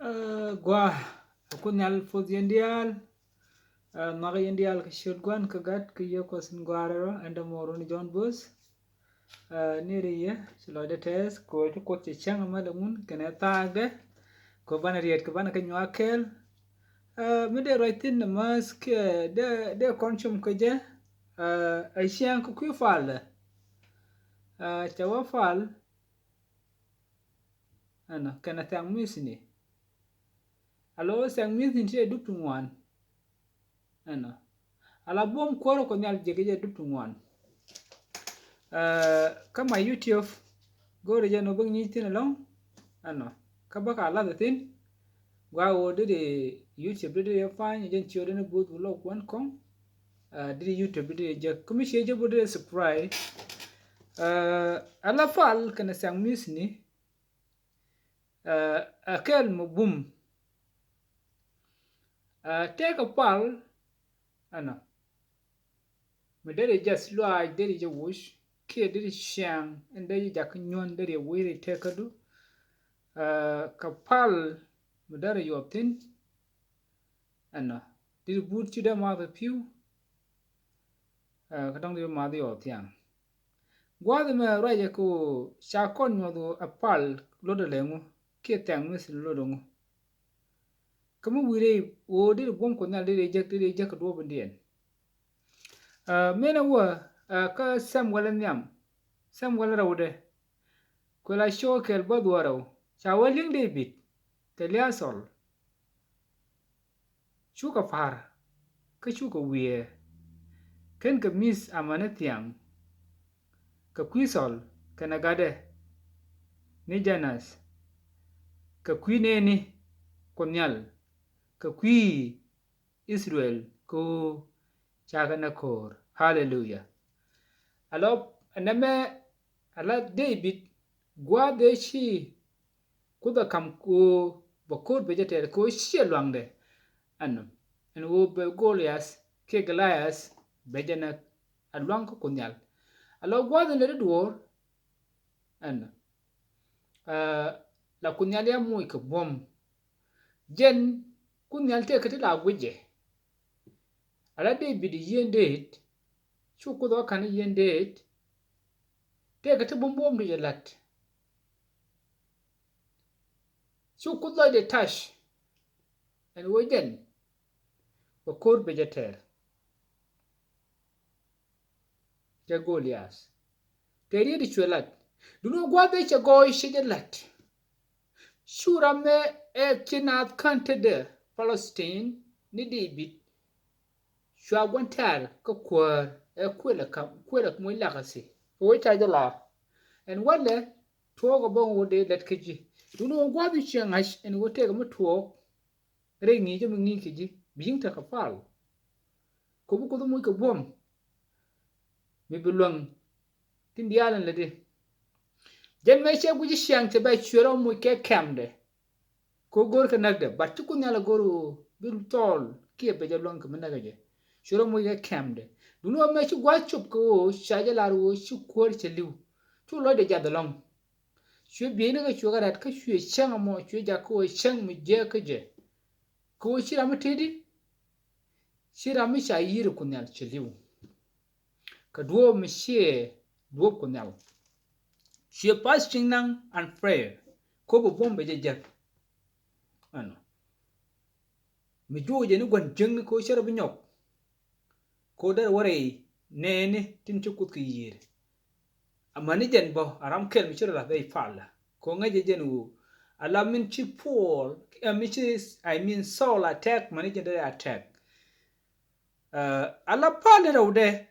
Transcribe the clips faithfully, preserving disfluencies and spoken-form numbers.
Ɛ, gua, ɛ Kuoth Nhial puɔth yɛn diaal. Ɛ, nhɔakɛ yɛn diaal kɛ ciöt Gua̱n kä Gat kä Yiëë Kuɔth in Gɔaa rɛl rɔ, ɛn dämuɔɔrun John Booth. Ɛ, ni ri yɛ ci lɔcdɛ tɛth kɛ ɣöö ci Kuoth cɛ cäŋ ɛmɛ lɛ ŋun kɛnɛ thaakdɛ. Kɛ ɣöö banɛ riɛt kɛ banɛ kɛ nyuak kɛɛl. Ɛ, mi dee ruac thi̱n nɛ mäth kiɛ dee, dee kɔn com kä jɛ. Ɛ, ɛ ciaŋ kɛ kui̱ pal ɛ. Ɛ, cɛ wä pal. Ɛnɔ, kɛnɛ thiaŋ mi̱thni. Alo thiaŋ mi̱thni ti dup ti ŋuan. Ɛnɔ. Ala buɔ̱m kuäärä Kuɔth Nhial jek jɛ dup ti ŋuan. Ɛ, kä my YouTube, go̱o̱rɛ jɛ nɔ bä ŋi̱i̱c thi̱n ɛlɔ̱ŋ. Ɛnɔ. Kä bä ka lath thi̱n. Gua ɣöö dee dee YouTube dee dee pany jɛn ciötdɛ ni buth wulɔ kuan kɔŋ. Ɛ, dee dee YouTube dee dee jek. Kä mi ciɛ jɛ bä dee dee subscribe. Ɛ, ala pal kɛnɛ thiaŋ mi̱thni. Ɛ, ɛ kɛl mi bum. Ɛ, tëëkɛ pal. Ɛnɔ. Mi deri jɛ luaac, deri jɛ wuc, kiɛ deri ciaŋ, ɛn deri jɛ jak nyuɔn, deri jɛ wi̱i̱ri tekädu. Ɛ, kɛ pal mi deri yuɔth thi̱n. Ɛnɔ. Deri but ci dee math ɛ pi̱w. Ɛ, kä dɔ̱ŋ deri math yuɔth thiaŋ. Gua̱a̱th ɛmɛ ruacɛ kɛ ɣöö ca kɔn nyuɔth ɣöö ɛ pal lotdɛ lɛ ŋu, kiɛ thiaŋ mi̱thni lotdɛ ŋu. Kä mi wi̱i̱ rɛy ɣöö deri buɔ̱m Kuɔth Nhial deri jek, deri jek kɛ duɔ̱ɔ̱p in diɛn. Ɛ, mënɛ wä, ɛ, kä Samuel nhiam, Samuel rɛwdɛ. Kuɛ la cio̱o̱k kɛl bä dhuɔ̱ɔ̱r rɛw. Ca wä li̱ŋ Dee-bid kɛ lia̱a̱ Thɔɔl. Cukɛ pa̱r, kä cukɛ wiee. Ken kɛ mi̱th amäni thiaŋ. Kɛ kui̱ Thɔɔl kɛnɛ gatdɛ ni Janath. Kɛ kui̱ nɛɛni Kuɔth Nhial. Kɛ kui̱ Israel kɛ ɣöö cakɛ nɛ ko̱o̱r. Haleluya. Alɔ nɛmɛ ala Dee-bid gua̱a̱th ëë ci Kuoth ɛ ka̱m kɛ ɣöö bɛ ko̱o̱r bɛ jɛ tɛɛr kɛ ɣöö ciɛ luaŋdɛ. Ɛnɔ ɛn ɣöö bɛ Goliath kiɛ Goliath bɛ jɛ nɛ a luaŋ kä Kuoth Nhial. Alɔ gua̱a̱th in lɛ ti duɔ̱ɔ̱r. Ɛnɔ. Ɛ, la Kuoth Nhial ya moc kɛ buɔ̱m. Jɛn Kuoth Nhial tëëkɛ ti la guic jɛ. Ala Dee-bid yieen deet. Cu Kuoth ɣä ka̱n yieen deet. Tëëkɛ ti buɔ̱m buɔ̱m ti jɛ la̱t. Cu Kuoth lɔcdɛ ta̱c. Ɛn ɣöö jɛn bɛ ko̱o̱r bɛ jɛ tɛɛr. Cɛ Goliath. Tëë riet cuɛ lat. Duundɛ gua̱a̱th ëë cɛ gɔɔy cɛ jɛ lat. Cu ram ëë ɛ ci naath kän tetdä Palestine ni Dee-bid. Cua gua̱n tɛ̈r kä kuäär ɛ kuël ɛ ka̱m kuël ɛ moc lak ɛ thi. Kɛ wec ca jɛ lar. Ɛn walɛ tuɔɔk ɛ bä ŋot dee lät kä ji̱. Duundɛ gua̱a̱th in ciɛ ŋa̱c ɛn ɣöö tëëkɛ mi tuɔɔk. Rɛy ŋi̱i̱cä mi ŋi̱i̱c kɛ ji̱ bi ji̱n tekɛ pal. Kɛ bi Kuoth moc kɛ buɔ̱m. Mi bi luäŋ tin diaal in lätdi. Jɛn mëë cɛ guic ciaŋ cɛ bɛ cuɛ rɔ moc kɛ kɛmdɛ. Kɛ go̱r kɛ näkdɛ, but ci Kuoth Nhial a go̱r ɣöö bi Thɔɔl kiɛ bɛ jɛ luäŋ kɛ mi näkɛ jɛ. Cuɛ rɔ moc kɛ kɛmdɛ. Duundɛ ɣöö mëë ci gua̱a̱th cop kɛ ɣöö ca jɛ lar ɣöö ci kuäär cɛ li̱w. Cu lɔcdɛ jath ɛlɔ̱ŋ. Cuɛ bieyni kä cuɛ kɛ rat kä cuɛ cäŋ ɛmɔ cuɛ jak kä ɣöö cäŋ mi jiääk kä jɛ. Kɛ ɣöö ci ram mi tëëdi. Ci ram mi ca yi̱r Kuoth Nhial cɛ li̱w. Kɛ duɔ̱ɔ̱p mi ciɛ duɔ̱ɔ̱p Kuoth Nhial. Ciɛ fasting naŋ and prayer. Kop ɛ buɔ̱m bɛ jɛ jek. Ɛnɔ. Mi juɔk jɛ ni gua̱n jiäkni kɛ ɣöö cɛ rɔ bi nyɔk. Kɛ ɣöö derɛ wä rɛy nɛɛni tin ci Kuoth kɛ yiër. Amäni jɛn bä a ram kɛl mi ci rɔ la̱th ɛ i̱ pal. Kɛ ɣöö ŋäcɛ jɛn ɣöö a la min ci Puɔl ɛ mi ci, I mean, Saul attack, mäni jɛn derɛ attack. Ɛ, a la pal rɛwdɛ.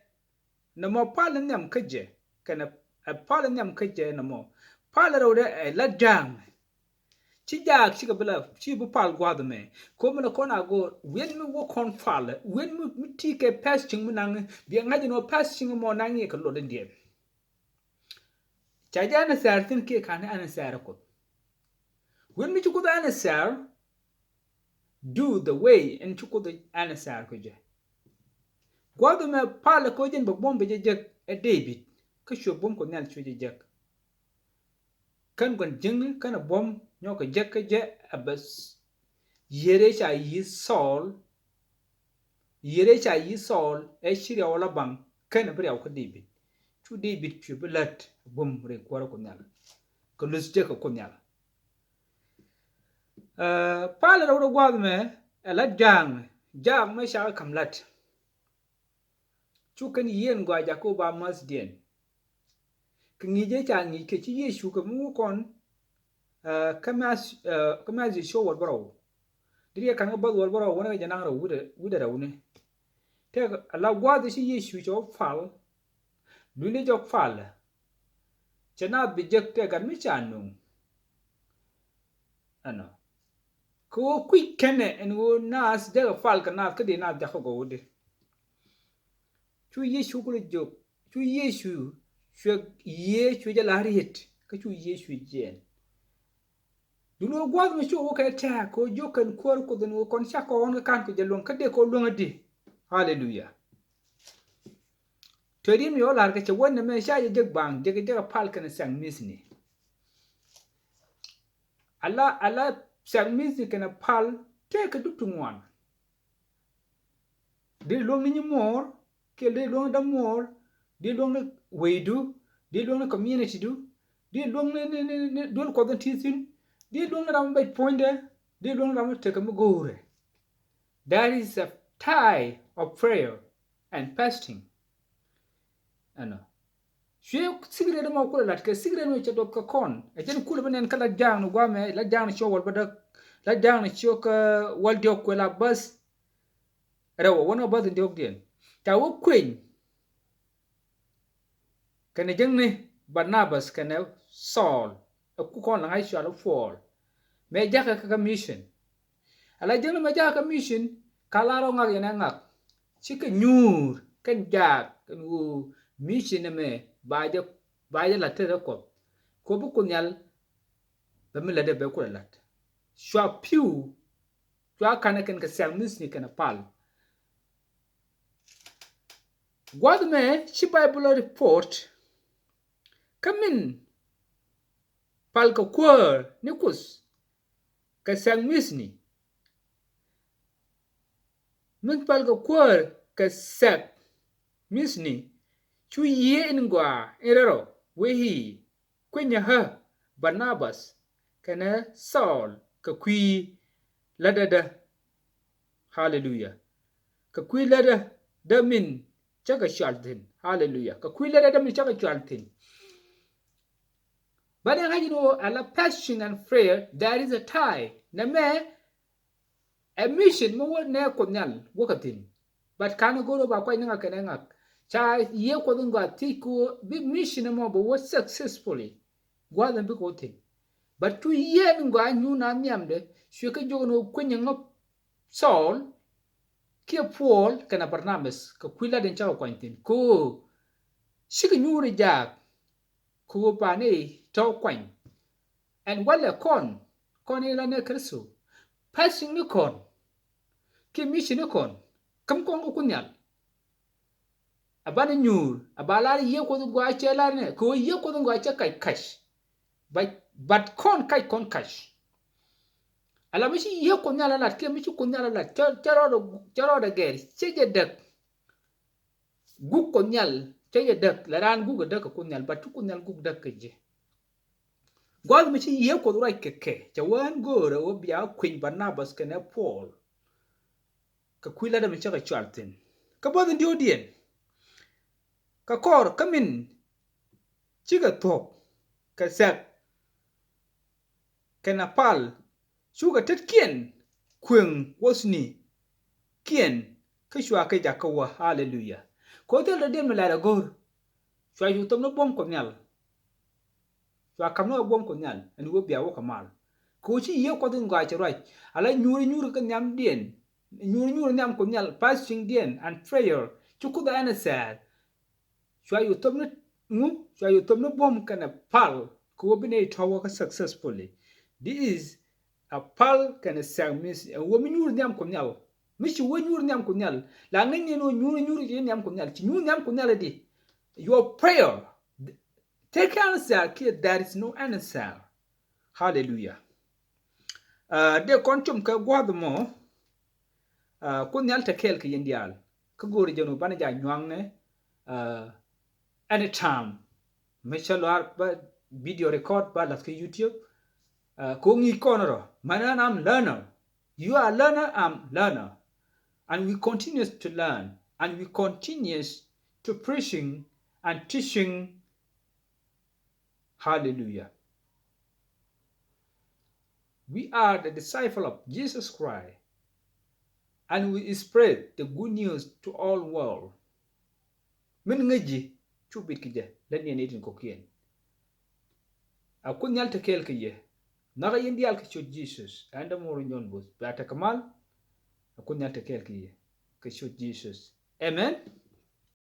Nɛmɔ pal nhiam kä jɛ kɛnɛ, ɛ, pal nhiam kä jɛ nɛmɔ. Pal rɛwdɛ ɛ la ja̱a̱ŋ. Ci jaak cikɛ bi la ci bi pal gua̱a̱th ɛmɛ. Komi ni kɔn a go̱o̱r wi̱n mi wä kɔn pal wi̱n mi, mi ti kɛ pɛs ciŋ mi naŋ. Biɛ ŋa̱c ni wä pɛs ciŋ mɔ naŋ yɛ kɛ luɔt in diɛn. Ca jɛ answer thi̱n kiɛ ka̱n answer Kuoth. Wi̱n mi ci Kuoth answer. Do the way in ci Kuoth answer kɛ jɛ. Gua̱a̱th ɛmɛ pal kɛ ɣöö jɛn bɛ buɔ̱m bɛ jɛ jek ɛ Dee-bid. Kä cuɛ buɔ̱m Kuɔth Nhial cuɛ jɛ jek. Kän gua̱n jiäkni kän a buɔ̱m nyɔk kɛ jek kä jɛ a bɛ Yiëë rɛy ca yi̱ Thɔɔl, yiëë rɛy ca yi̱ Thɔɔl ɛ ci riaw la baŋ, ken bi riaw kä Dee-bid. Cu Dee-bid cuɛ bi lät a bum rin kuäärä Kuoth Nhial, kɛ luth jek kɛ Kuoth Nhial. Ɛ, pal rɛw rɛ gua̱a̱th mɛ ɛ la ja̱a̱ŋ, ja̱a̱ŋ mɛ ca kɛ ka̱m lat. Cu kɛn yieen gɔaa jakä ba mäthdiɛn. Kɛ ŋi̱i̱c ëë ca ŋi̱i̱c kɛ ci Yecu kɛ mi wä kɔn, ɛ, kä Math-, ɛ, kä Mathiu ciök wäl bärɔw. Deri ɛ ka̱n kä bäth wäl bärɔw wänɛ kɛ jɛ naŋ rɛw wi̱cdɛ, wi̱cdɛ rɛw ni. Tëëkɛ ala gua̱a̱th ci Yecu cɛ wä pal. Duundɛ jɔk palɛ. Cɛ naath bi jek tëë gat mi ca nuŋ. Ɛnɔ. Kɛ ɣöö kui̱c kɛnɛ ɛn ɣöö naath jekɛ pal kɛ naath kä dee naath jakä gɔw di. Cu Yecu kulɛ jok, cu Yecu cuɛ yiëë cuɛ jɛ la riet, kä cu Yecu jiɛɛn. Dul ɣöö gua̱th mi cu wä kɛ tɛ̈ɛ̈k kɛ ɣöö jiök kɛn kuäär Kuoth ɛn ɣöö kɔn cakɔ ɣɔn kä ka̱n kɛ jɛ luäŋ kä dee kɛ wä luäŋ adi. Haleluya. Tëë riet mi ɣä la̱r kɛ cɛ wä nɛmɛ ca jɛ jek baŋ, jek jek a pal kɛnɛ thiaŋ mi̱thni. Ala, ala thiaŋ mi̱thni kɛnɛ pal tëëkɛ dup ti ŋuan. Dee luäŋ ni nyimuɔɔr, kiɛ dee luäŋ ni dämuɔɔr, dee luäŋ ni wecdu, dee luäŋ ni community du, dee luäŋ ni, ni, ni, ni duel Kuɔth in ti thi̱n, dee luäŋ ni ram mi bɛc puɔ̱nydɛ, dee luäŋ ni ram mi tekɛ mi go̱o̱rɛ. That is a tie of prayer and fasting. Ɛnɔ. Cuɛ secret mɔ kulɛ lat kɛ secret mɔ cɛ duɔth kɛ kɔn. Ɛ jɛn kulɛ bi nɛn kä la ja̱a̱ŋ ni guamɛ, la ja̱a̱ŋ ni ciök wäl bädäk, la ja̱a̱ŋ ni ciök, ɛ, wäl diɔ̱k kuɛ la bäth. Rɛw ɛ wänä bäth in diɔ̱kdiɛn. Ca wä kueny. Kɛnɛ jiäkni Barnabas kɛnɛ Thɔɔl. Ɛ ku kɔn la ŋa̱c cɔal i̱ Puɔl. Mëë jakä kä mission. Ala jiäkni mëë jakä kä mission, ka la rɔ ŋak yɛn ɛ ŋak. Cikɛ nyuur kɛn jaak kɛn ɣöö mission ɛmɛ ba jɛ, ba jɛ la̱t tetdä Kuɔth. Kɛ ɣöö bi Kuoth Nhial bɛ mi lätdɛ bɛ kulɛ la̱t. Cua pi̱w, cua ka̱nɛ kɛn kɛ thiaŋ mi̱thni kɛnɛ pal. Gua̱th mɛ ci Bible report kä min pal kɛ kuäär ni Kuoth kɛ thiaŋ mi̱thni. Min pal kɛ kuäär kɛ thiaŋ mi̱thni cu yiëë in gɔaa in rɛl rɔ wee i̱ kuinyɛ ɣä Barnabas kɛnɛ Thɔɔl kɛ kui̱ lätdädä. Haleluya. Kɛ kui̱ lätdädä min cä kɛ cɔal thi̱n. Haleluya. Kɛ kui̱ lätdädä min cä kɛ cɔal thi̱n. Bä dee ŋa̱c in ɣöö ala fasting and prayer, there is a tie. Nɛmɛ ɛ mission mi wä nɛ Kuoth Nhial wäkɛ thi̱n. But ka̱n go̱o̱r ɣöö ba kuac ni ŋak kɛnɛ ŋak. Ca yiëë Kuɔth in gɔaa thiec kɛ ɣöö bi mission ɛmɔ bɛ wä successfully. Gua̱a̱th in bikɛ wä thi̱n. But cu yiëë in gɔaa nyuur na nhiamdɛ, cuɛ kɛ jiök ɛn ɣöö kuinyɛ ɣä Thɔɔl kiɛ Puɔl kɛnɛ Barnabas kɛ kui̱ lätdɛ in cä kɛ kuany thi̱n. Kɛ ɣöö cikɛ nyuur i̱ jaak. Kɛ ɣöö ba ni tɔ̱ kuany. Ɛn walɛ kɔn, kɔn in la ni Kritho. Fasting ni kɔn kiɛ mission ni kɔn, käm kɔn kä Kuoth Nhial. A banɛ nyuur, a ba lar yiëë Kuɔth in gɔaa cɛ lar nɛ, kɛ ɣöö yiëë Kuɔth in gɔaa cɛ kac kac. But, but kɔn kac kɔn kac. Ala mi ci yiëë Kuɔth Nhial a lat kiɛ mi ci Kuoth Nhial a lat, cɛ, cɛ rɔɔdɛ, cɛ rɔɔdɛ gɛr, cɛ jɛ däk. Guk Kuɔth Nhial cä yɛ däk, la raan guk ɛ däk kɛ Kuoth Nhial, but ci Kuoth Nhial guk däk kɛ jɛ. Gua̱th mi ci yiëë Kuɔth ruac kɛ kɛ, cɛ wä ɣän go̱o̱rä wä bia kui̱ny Barnabas kɛnɛ Puɔl. Kɛ kui̱ lätdä mi cä kɛ cɔal thi̱n. Kä bäth in diɔ̱ɔ̱kdiɛn. Kɛ kɔr kä min cikɛ thuɔ̱k kɛ thia̱k kɛnɛ pal, cukɛ tetkiɛn kuëŋ wuɔ̱thnikiɛn kä cua kɛ jakä wä. Haleluya. Kɛ ɣöö thil dɔ̱diɛn mi lat ɛ go̱r, cua cu thop ni buɔ̱m Kuɔth Nhial. Cua ka̱m ni ɣä buɔ̱m Kuɔth Nhial ɛn ɣöö bia wä kɛ mal. Kɛ ɣöö ci yiëë Kuɔth in gɔaa cɛ ruac. Ala nyuuri nyuuri kä nhiamdiɛn, nyuuri nyuuri nhiam Kuɔth Nhial, fastingdiɛn and prayer, ci Kuoth ɛ ɛn ɛ thɛɛr. Cua yɛ thop ni ŋu? Cua yɛ thop ni buɔ̱m kɛnɛ pal kɛ ɣöö bi nɛy tɔ̱wä kä successfully. This is a pal kɛnɛ thiaŋ mi̱th ɛn ɣöö mi nyuuri nhiam Kuɔth Nhial. Mi ci wee nyuuri nhiam Kuɔth Nhial. La ŋäcni ɛn ɣöö nyuuri nyuuri ci nhiam Kuɔth Nhial. Ci nyuuri nhiam Kuɔth Nhial ɛ di. Your prayer. Tëëkɛ answer kiɛ there is no answer. Haleluya. Dee kɔn com kɛ gua̱a̱th mɔ. Kuoth Nhial te kɛɛl kɛ yɛn diaal. Kä go̱o̱ri jɛn wä banɛ ja nyuaŋnɛ anytime. Mi cä luaar ba video record ba lath kä YouTube. Kɛ wä ŋi̱i̱c kɔn rɔ mɛn ɣän am learner. You are learner, I'm learner. And we continues to learn. And we continues to preaching and teaching. Hallelujah. We are the disciple of Jesus Christ, and we spread the good news to all world. Min ŋäc ji̱ cu bit kɛ jɛ lät niɛn itin kɔkiɛn. A Kuoth Nhial te kɛɛl kɛ yɛ. Nhɔkä yɛn diaal kɛ ciöt Jesus. Ɛn dämuɔr in Jɔ̱ɔ̱n bo̱th bia te kɛ mal. A Kuoth Nhial te kɛɛl kɛ yɛ kɛ ciöt Jesus. Amen.